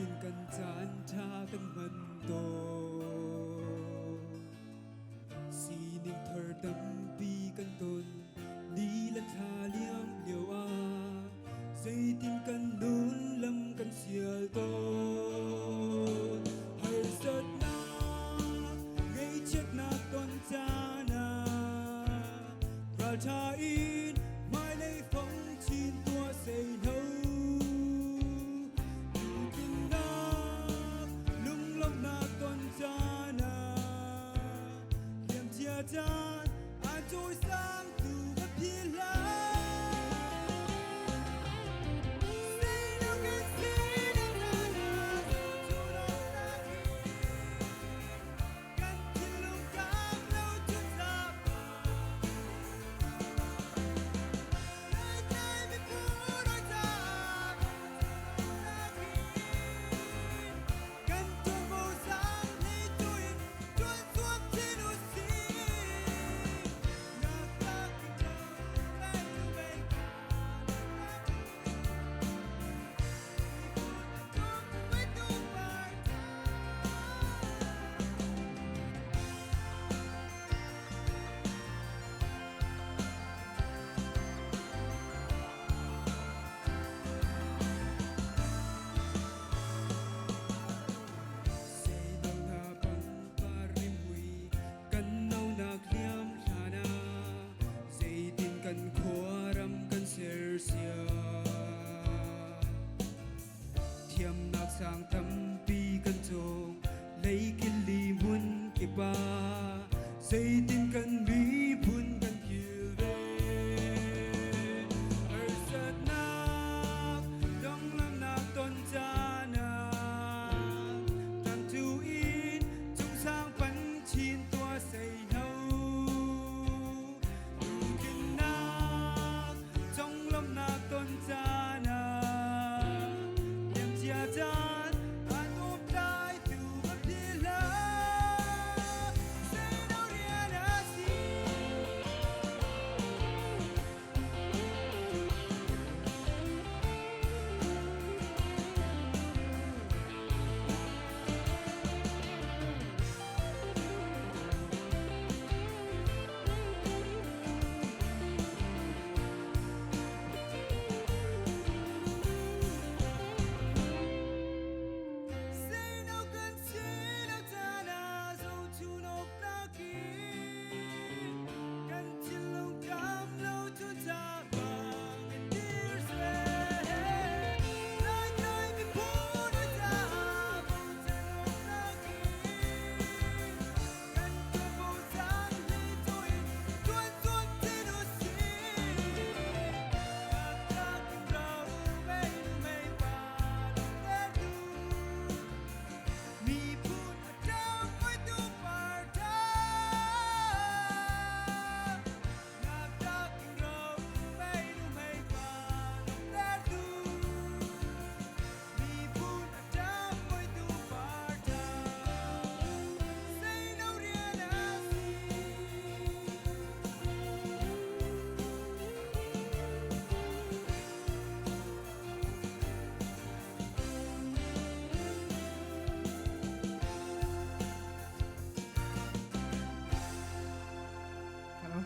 Zeitin kan caan ṭha kan hman tawn. Sining thar tampi kan ton, ni le thla liam lio ah zeitin kan nun lam kan sial tawn. Harsatnak, ngaihchiatnak ton caan ah ralṭha in hmailei fong chin tuah seihlo. Tlukinnak, lunglawmhnak ton caan ah liamcia caan a cawisangtu va philh hlah. Seino kan sinak hna zohchunawknak hi kan thinlung kam lo cu tlapa. Laitlai miphun hawi caah zohchunawknak hi kan tuanvo sang hlei tu in ṭuan zuam chin u sih. Ngaktak in ṭo mei nu mei pa miphun a tum mei tu par Seino hna pangpar rimhmui kan nonak hliam hlan ah zeitin kan khuaram kan sersiam. Thiamnak sang tampi kan cawng leikil li hmun kip ah zeitin kan miphun kan kilven. Harsatnak donglamnak ton caan ah tangtu in cungsang pan chin tuah seihno. Tukinnak conglawmhnak ton caan ah liamcia caan an umtlaitu va philh hlah. Seino rian a si. Seino kan si lo caan ah zohchun awk tlak in kan thinlung kam lo cu caah in dir seh. Laitlai miphun hawi caah bochan awk tlak in kan tuanvo caan hi tu in tuan tuan chin u sih. Ngaktlak in ro mei nu mei pa lawngte tu miphun a ṭang muitu par ṭha. Ngaktlak in ro mei nu mei pa lawngte tu miphun a ṭang muitu par ṭha. Seino rian a si. Hello.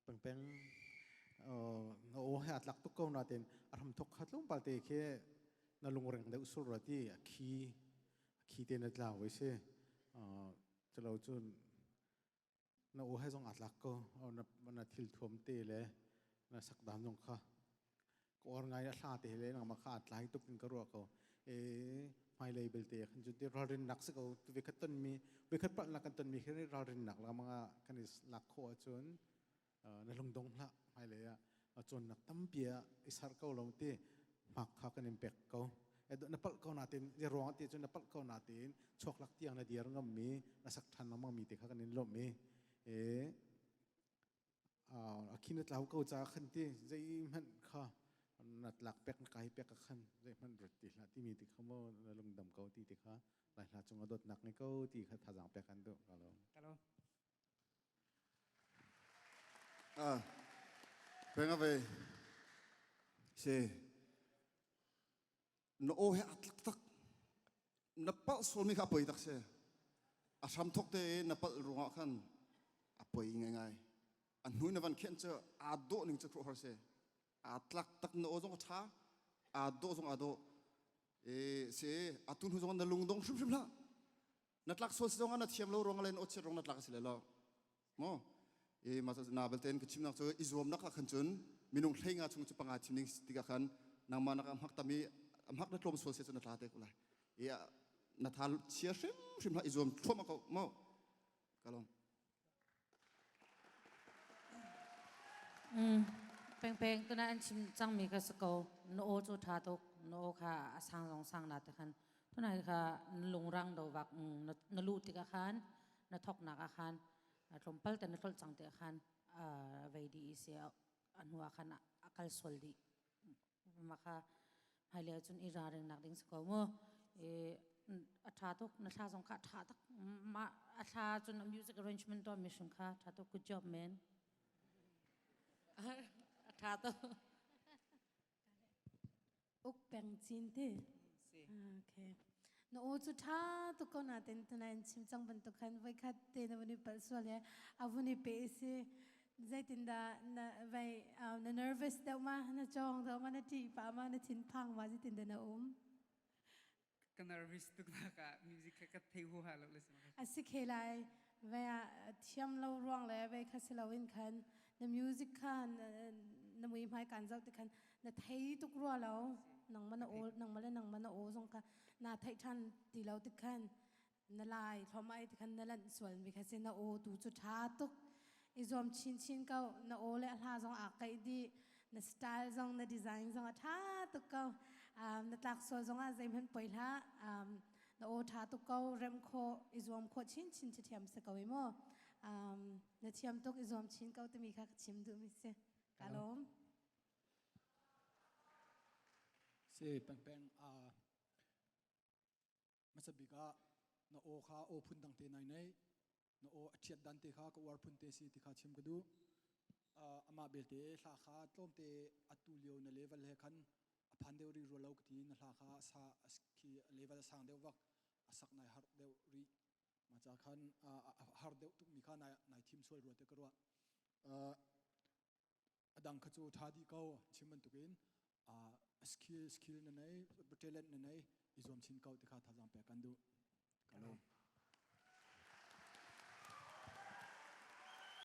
Pengpeng na aw he a tlak tuk ko nain a hram thok kha tlawmpal te khi na lungreng deuh sur ra ti a khi a khi te na tlau i si culo cun na aw he zong aa tlak ko na thil thuam te le na sak dan zong kha ka or ngai a hla te le nangmah kha aa tlai tuk in ka ruah ko e hmailei belte khan cu ti ralrin nak si ko ve khat ton mi ve khat palh nak kan ton mi khi ralrin nak la manga kan i lak khawh ahcun na lungdong hlah hmailei ah cawnnak tampi ah i sar ko lo ti hmak kha kan in pek ko na palh ko natin ruang ti cun na palh ko natin chuak lak tiang na dir ngam mi na sak than lengmang mi te kha kan in lawmh i e a khin tlau ko ca khan ti zeihmanh kha na tlak pek na kai pek khan zeihmanh rat ti hlah timi ti kha mo na lungdam ko ti ti kha lai hla cung a dawtnak ngei ko ti kha thazang pek an duh ka lo. Ah, peng ave si. Na aw he a tlak tak. Na palh sualmi kha a poi tak si. A hram thok te na palh ruangah khan a poi ngaingai. A hnu na van khen cu aa dawh ning cu khuaruahhar si. Aa tlak tak na aw zong a ṭha. Aa dawh zong aa dawh. E si atu hnu zong na lungdong hrimhrim hlah. Na tlak sual si zong ah na thiam lo ruang le na aw chiat ruang na tlak a si le lo. Mo e ma na belte ka chimnak cu i zuamnak ah khan cun minung hlei nga chung cu panga chim ding tikah khan nangmah nak hmak tami hmak na tlawm sual se cu na tla te ko lai e na thal chia hrim hrim hlah i zuam thluahmah ko mo kalong. Peng peng tuna an chim cangmi ka si ko. Na aw cu ṭha tuk. Na aw kha a sang zong sang na te khan. Tuna kha na lungrang do vak na luh tikah khan na thoknak ah khan tlawmpal te na tlolh cang te khan vei dih i si a hnu ah khan a kal sual dih. Ma kha hmailei cun i ralring nak ding si ko mu. A ṭha tuk na thla zong kha a ṭha tak. Ma a thla cun a music arrangement tuah mi hrim kha ṭha tuk. Good job, man. A ṭha tuk. Uk peng chin ti. Okay. Na aw cu ṭha tuk ko nain tunain chim cang bantuk khan voikhat te na vun i palh sual he a vun i pe si. Zeitindah na vai na nervous deuh ma, na cawng deuh ma, na ṭih pah ma, na thinphang ma, zeitindah na um? Ka nervous tuk nak ah music kha ka thei huaha lo le. A si khe lai. Vai ah thiam lo ruang le vai kha si loin khan na music kha na mui hmai kan zoh ti khan na thei tuk rua lo. Nangmah na aw, nangmah le nangmah na aw zong kha na theih ṭhan ti lo tik khan na lai thlom ai ti khan na lanh sual mi kha si. Na aw tu cu ṭha tuk, i zuam chin chin ko. Na aw le a hla zong aa kaih dih, na style zong, na design zong a ṭha tuk ko. Na tlak sual zong ah zeihmanh poi hlah. Na aw ṭha tuk ko, rem khawh i zuam khawh chin chin cu thiam si ko i mu. Na thiam tuk, i zuam chin ko timi kha ka chim duhmi si. Ka lawm. Si peng peng a hmasa bik ah na aw kha aw phun dang te nai nei, na aw a ṭhiat dan te kha ka uar phun te si ti kha chim ka duh. Amah belte hla kha tlawmte atu lio na level he khan a phan deuh rih rua lo ka ti. Na hla kha sa khi level sang deuh vak a sak nai har deuh rih ma ca khan a har deuh tuk mi kha nai nai thim sual rua te ka ruah. A dang kha cu ṭha dih ko. Chim bantukin skill na nei, talent na nei, i zuam chin ko ti kha thazaang pek kan duh. Ka lawm.